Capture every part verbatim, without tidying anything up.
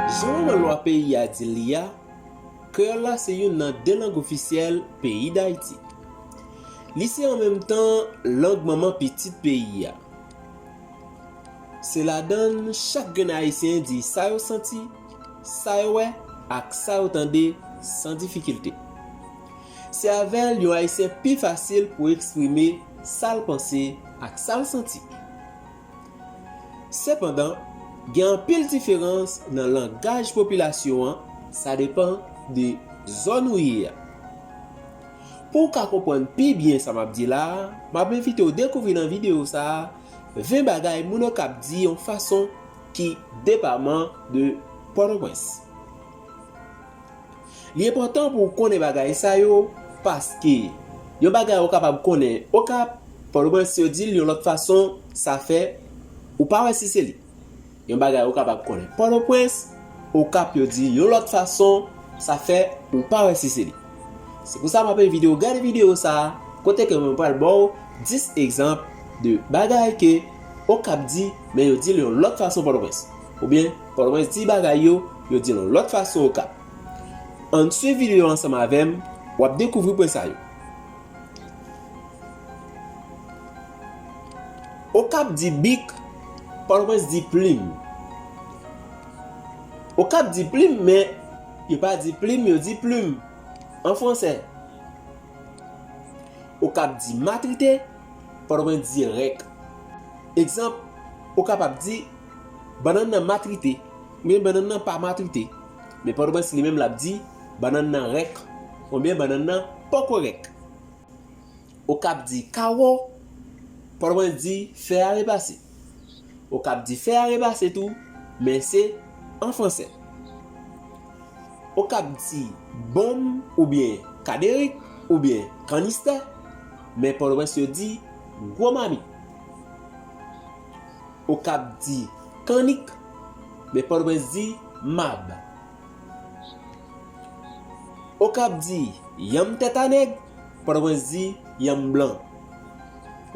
Jan manman lwa peyi a di l li a, kreyòl la se youn nan de lang ofisyèl peyi Dayiti. Li se an menm tan lang manman pitit peyi a. Se ladan l chak grenn Ayisyen di sa yo santi, sa yo wè ak sa yo tande san difikilte. Se avè l yon Ayisyen pi fasil pou eksprime sa l panse ak sa l santi. Sepandan, gen anpil diferans nan langaj popilasyon an, sa depann de zòn ou ye a. Pou w ka konprann pi byen sa m ap di la a, m ap envite w dekouvri nan videyo sa a ven bagay moun Okap di yon fason ki depaman de Pòtoprens. Li enpòtan pou w konnen bagay sa yo, paske yon bagay ou kapab konnen Okap, Pòtoprens yo di l yon lòt fason, sa fè ou pa wè si se li. Yon bagay ou kapab konnen Pòtoprens, Okap yo di yon lòt fason, sa fè ou pa wè si se li. Se pou sa m ap envite w gade videyo sa a, kote ke mwen pral ba w dis egzanp de bagay ke Okap di, men yo di l yon lòt fason Pòtoprens. Oubyen, Pòtoprens di bagay yo, yo di l yon lòt fason Okap. Ann swiv videyo ansanm avè m, w ap dekouvri pwen sa yo. Okap di bik, Pòtoprens di plim. Okap di plim, men yo pa di plim, yo di plim an fransè. Okap di matrite, Pòtoprens di rèk. Egzanp, Okap ap di, bannann nan matrite, men bannann nan pa matrite. Men Pòtoprens li menm l ap di, bannann nan rèk, oubyen bannann nan poko rèk. Okap di kawo, Pòtoprens di fè a repase. Okap di fè a repase tou, men se an fransè. Okap di bonm oubyen kaderik oubyen kanistè, men Pòtoprens yo di gwo mamit. Okap di kannik, men Pòtoprens di mab. Okap di yanm tèt a nèg, Pòtoprens di yanm blan.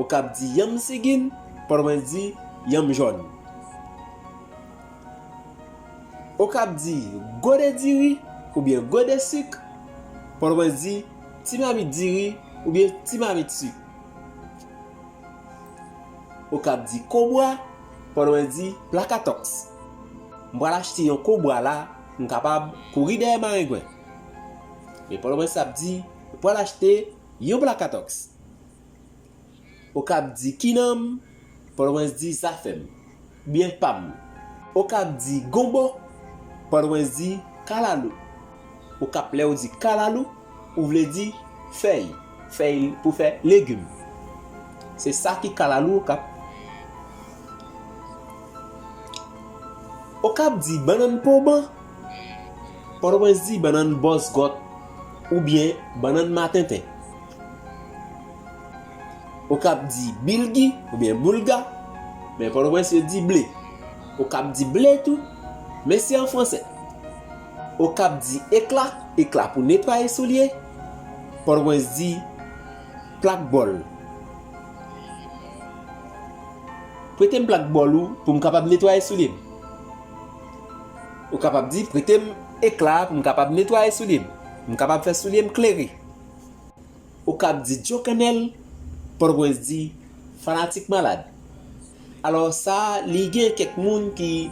Okap di yanm sigin, Pòtoprens di yanm jòn. Okap di gode diri oubyen gode sik, Pòtoprens di ti mamit diri oubyen ti mamit sik. Okap di kobwa, Pòtoprens di plakatòks. M pral achte yon kobwa la, m kapab kouri dèyè marengwen. Men Pòtoprens ap di, m pral achte yon plakatòks. Okap di kinanm, Pòtoprens di zafèm, byen pam. Okap di gonbo, Pòtoprens di kalalou. Okap lè ou di kalalou, ou vle di fèy, fèy pou fè legim. Se sa ki kalalou Okap. Okap di bannann poban, Pòtoprens di bannann bòsgòt oubyen bannann matenten. Okap di bilgi oubyen boulga, men Pòtoprens yo di ble. Okap di ble tou, men se an fransè. Okap di ekla, ekla pou netwaye soulye, Pòtoprens di plak bòl. Prete m plak bòl ou pou m kapab netwaye soulye m. Ou kapab di, prete m ekla pou m kapab netwaye soulye m. M kapab fè soulye m klere. Okap di djokannèl, Pòtoprens di fanatik malad. Alò, sa, li gen kèk moun ki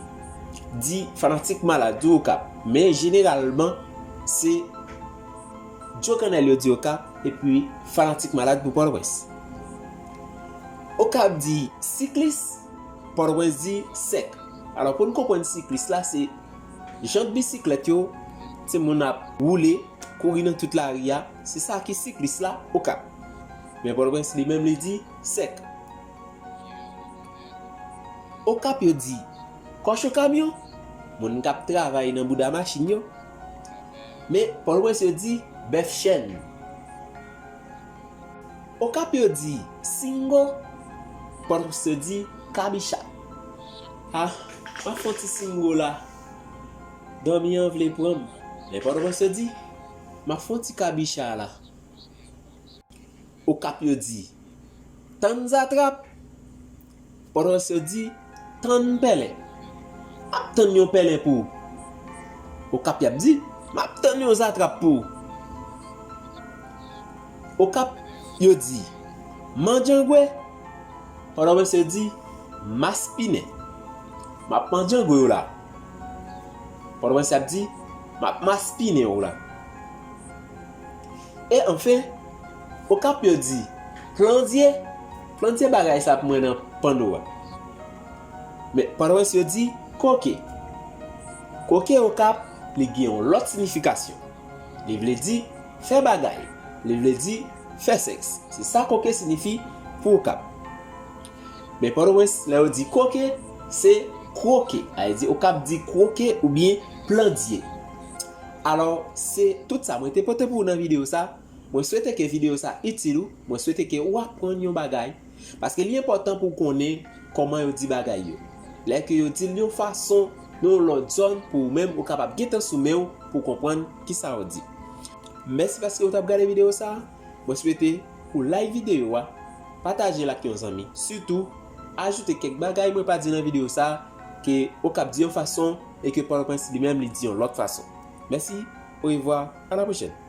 di fanatik malad tou Okap, men jeneralman, se djokannèl yo di Okap, epi fanatik malad pou Pòtoprens. Okap di siklis, Pòtoprens di sèk. Alò, pou n konprann siklis la, se jant bisiklèt yo, timoun ap woule, kouri nan tout lari a, se sa ki siklis la, Okap. Men Pòtoprens li menm li di sèk. Okap yo di kòcho kamyon, moun k ap travay nan bouda machin yo. Men Pòtoprens yo di bèf chèn. Okap yo di singo, Pòtoprens yo di kabicha. Ah, m ap fè yon ti singo la. Dòmi an vle pran m. Men Pòtoprens yo di, m ap fè yon ti kabicha la. Okap yo di, tann zatrap. Pòtoprens yo di, tann pèlen. M ap tann yon pèlen pou ou. Okap y ap di, "M ap tann yon zatrap pou ou." Okap yo di, "Mandjangwe." Pòtoprens yo di, "Maspinen." "M ap mandjangwe w la." Pòtoprens y ap di, "M ap maspinen w la." E anfen, Okap yo di, "Plandye." Plandye bagay sa pou mwen nan panno a. Men Pòtoprens yo di, "Koke." Koke Okap, li gen yon lòt sinifikasyon. Li vle di fè bagay. Li vle di fè sèks. Se sa koke siyifi pou Okap. Men Pòtoprens, lè yo di koke, se kwoke. Sa vle di Okap di kwoke oubyen plandye. Alò, se tout sa mwen te pote pou ou nan videyo sa. Mwen swete ke videyo sa itil ou. Mwen swete ke ou aprann yon bagay. Paske li enpòtan pou w konnen kòman yo di bagay yo. Lè ke yo di l yon fason, nan yon lòt zòn, pou ou menm, ou kapab gentan sou men w pou w konprann kisa yo di. Mèsi paske ou t ap gade videyo sa. Mwen swete ou like videyo a, pataje l ak yon zanmi. Sitou, ajoute kèk bagay mwen pa di nan videyo sa, ke Okap di yon fason, e ke Pòtoprens li menm li di yon lòt fason. Mèsi, orevwa, a la pwochèn.